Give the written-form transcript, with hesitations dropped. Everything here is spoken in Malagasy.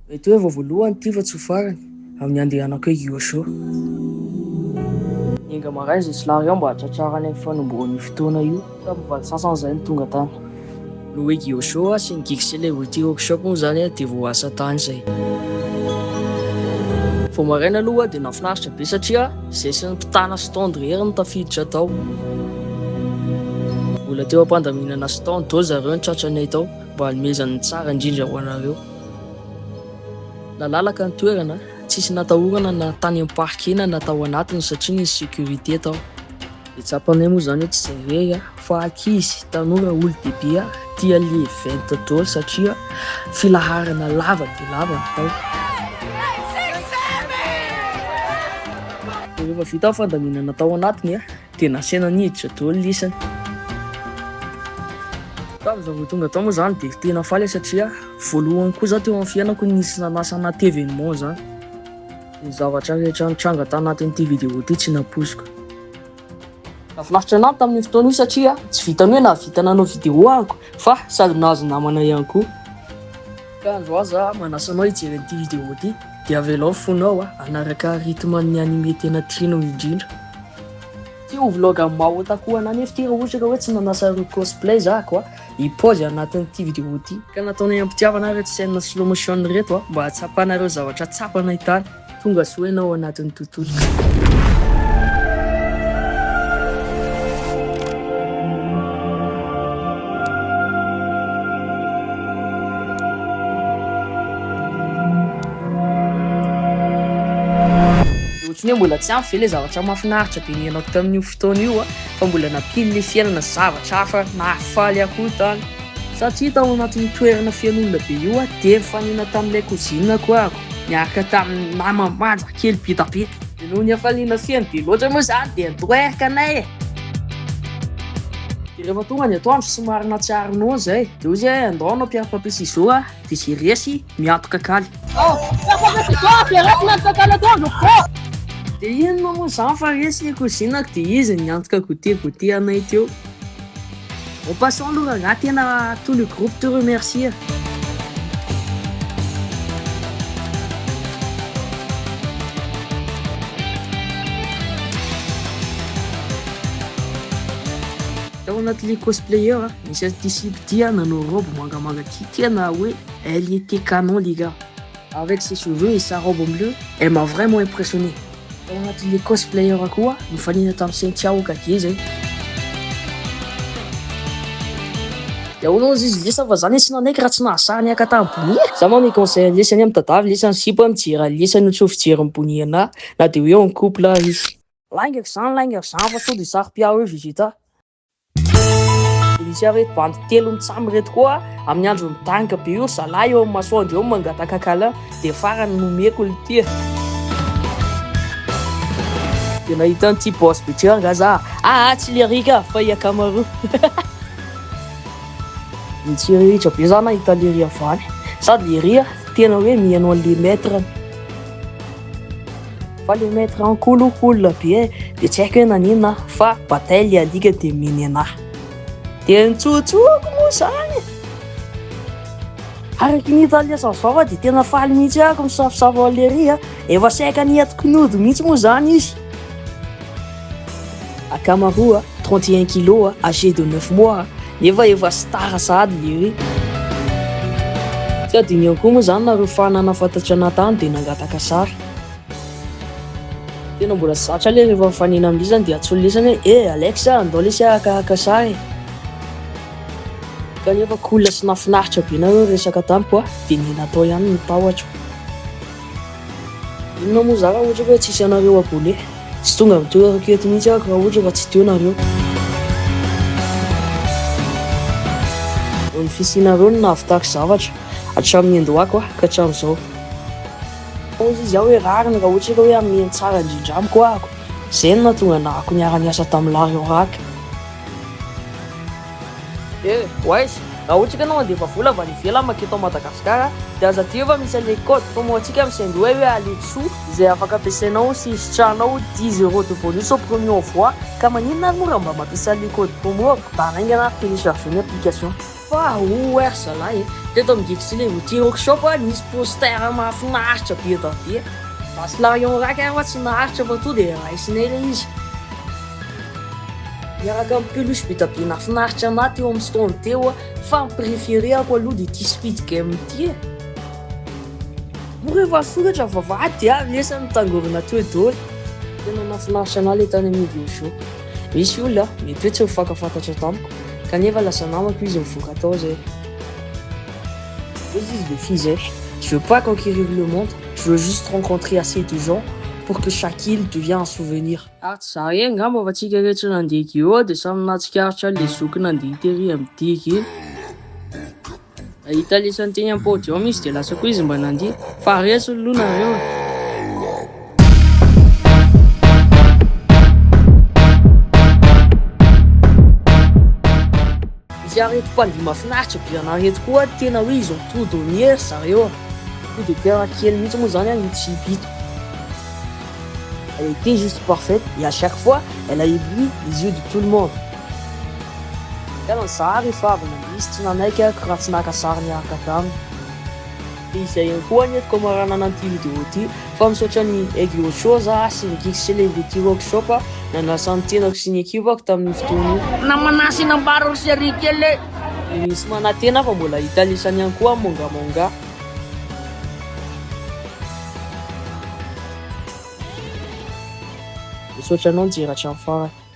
Mety hoe vao voalohany ity fa tsy ho farany amin'ny handehanako hoe Gyosho. Niainga maraina izay sy Larion mba hahatratrarany amin'ny fanombohan'io fotoana io. Tamin'ny 8h30 izay no tonga tany. Ny hoe Gyosho sy ny Geek Celebrity Workshop moa izany dia voaasa tany izay. Vao maraina aloha dia nahafinaritra be satria izay sy ny mpitana stand irery no tafiditra tao. Mbola teo am-pandaminana stand tao zareo no tratranay tao mba hanomezany ny tsara indrindra ho anareo. Nalalaka ny toerana, tsisy natahorana na tany amin'ny parking na tao anatiny satria nisy sécurité tao. Dia tsapanay moa izany hoe tsy izay irery fa ankizy, tanora, olon-dehibe tia le event daholo satria filaharana lava dia lava ny tao. Dia rehefa vita ny fandaminana tao anatiny dia nasaina niditra daholo lisany. Tamin'izaho vao tonga tao moa izany dia tena faly aho satria voalohany koa izaho teo amin'ny fiainako nisy nanasa anaty événement izany. Ny zavatra rehetra nitranga tanatin'ity vidéo ity tsy nampoiziko. Nahafinaritra anahy tamin'io fotoana io satria tsy vitan'ny hoe nahavita nanao vidéo ahako fa sady nahazo namana ihany koa. Ka androany za manasa anao hijery an'ity vidéo ity dia avelao ny fonao hanaraka rythme ny anime tena tianao indrindra. Tsy ho vlog amin'ny maha otaku anah nefa ity raha ohatra ka hoe tsy nanasa ireo cosplay za ko hi-pause anatin'ity vidéo ity. Ka nataonay am-pitiavana ireto scène slow motion ireto mba hahatsapanareo zavatra tsapanay tany. Tonga soa ianao ao anatin'ny tontoloko. Ohatran'ny hoe mbola tsy ampy ve ilay zavatra mahafinaritra be niainako tamin'io fotoana io fa mbola nampian'ilay fiainana zavatra hafa nahafaly ahy koa tany. Satria tao anatin'io toerana feno olona be io aho dia nifanena tamin'ilay cousine-ko aho niaraka tamin'ny namany manja kely be da be. Dia noho ny hafaliana feno be loatra moa izany dia nitwerk anay e! Dia rehefa tonga ny atoandro somary nahatsiaro noana izay dia hoy izy hoe andao hanao pierre papier ciseaux a! Dia izay resy miantoka kaly. Dia inona moa izany fa resy ny cousine-ko dia izy no niantoka goûter goûter anay teo. En passant aloha rangahy tena tout le groupe te remercie. Tao anatin'ilay cosplayer nisy an'ity sipa ity nanao robe mangamanga ity tena hoe elle était canon les gars. Avec ses cheveux et sa robe bleue, elle m'a vraiment impressionné. Tao anatin'ilay cosplayer koa nifanena tamin'i Cynthia Okage zay. Dia ahoana hozy izy lesa fa za anie tsy nanaiky raha tsy nahasary niaka tamin'i Bonia. Za manome conseil an'i lesany mitadavy lesany sipa mijery an'i lesany no tsy ho fijerin'i Bonia anah na dia hoe en couple ary izy. Laingako zany laingako zany fa sao dia saro-piaro eo Vegeta. Nisy ireto bandy telo mitsam ireto koa amin'ny andro midanika be io ry zalahy eo amin'ny masoandro eo mangataka câlin dia farany nomeko lty e. Dia nahita an'ity boss be ty angaha za aa tsy le ry ka fa i akamaroa. Nitsiriritra be za nahita le ry avy any sady le ry tena hoe mihaino an'le maître-ny. Fa le maître en cool cool be e, de tsy haiko hoe naninona fa bataille le alika de miny anahy. De nitsotsoako moa zany e! Araky ny hitan'ny lesa vava de tena faly mihitsy ako misafosafo an'le ry a, efa saika nientiko nody mihitsy moa zany izy. Akamaroa, 31 kilos, âgé de 9 mois, nefa efa star sahady le ry. Tsy adino ihany koa moa zany nareo fana nahafantatra anah tany de nangataka sary. Tena mbola zatra le rehefa mifanena amin'ny lisany dia antsoin'ny lisany hoe eh Alex a, andao lesy haka haka sary e. Kanefa cool sy nahafinaritra be nareo niresaka tamiko a, dia ny natao ihany no tahotra. Inona moa za raha ohatra ka hoe tsisy anareo abonné. Tsy tonga amin'ny toerako eto mihitsy aho raha ohatra ka tsy teo nareo. Ny fisianareo no nahavitako zavatra hatramin'ny niandohako ka hatramin'izao. Hoy izy aho hoe rariny raha ohatra ka hoe hanome ny tsara indrindra amiko ahako. Izay no nahatonga anahako niara-niasa tamin'i Larry Orac. Eh Wise, raha ohatra ka ianao handefa vola avy any ivelany manketo Madagascar dia aza adino fa misy an'ilay code promo antsika amin'ny Sendwave hoe Alexou izay afaka ampiasainao sy hisitrahanao 10 euros de bonus au premier envoi ka maninona ary moa raha mba mampiasa an'ilay code promo mba hanaingana ary télécharger ny application. Fa oa ry zalahy e! Teto amin'ny Geek Celebrity Workshop nisy poster mahafinaritra be da be. Basilarion raika ary hoa tsy naharitra fa tonga dia raisinay ilay izy. Miaraka amin'ny peluche be da be nahafinaritra anah teo amin'ny stand teo fa ny préféré-ako aloha dia ity Squid Game ity e! Moa rehefa soratra vavahady dia avy lesy nitangorona teo daholo. Tena nahafinaritra anah ilay tany amin'ny Video Show. Misy olona mety hoe tsy nifankafantatra tamiko kanefa lasa namako izy nivoaka tao zay. Hoy izy le fille zay, je veux pas conquérir le monde, je veux juste rencontrer assez de gens pour que chaque île devient un souvenir. Ary tsy za irery angamba fa tsika rehetra nandeha Géo dia samy nahatsikaritra an'ilay zoky nandeha tery amin'ny digue iny. Nahita lesany teny amin'ny podium izy dia lasa koa izy mba nandihy. Fa resy aloha nareo e. Misy an'ireto mpandihy mahafinaritra be an'ireto koa tena hoe ils ont tout donné ry zareo a. Coup de cœur kely mihitsy moa zany ito sipa ito. Elle était juste parfaite et à chaque fois elle a ébloui les yeux de tout le monde. Tena za rehefa avy nandihy izy tsy nanaiky aho raha tsy naka sary niaraka taminy. Dia izay ihany koa ny entiko hamaranana an'ity vidéo ity fa misaotra ny Aigle Show za sy ny Geek Celebrity Workshop nanasa ny tenako sy ny ekipako tamin'io fotoana io. Namanasy nambara ry chérie kely e. Misy manantena fa mbola hita lisany ihany koa Monga Monga. Misaotra anao nijery hatramin'ny farany.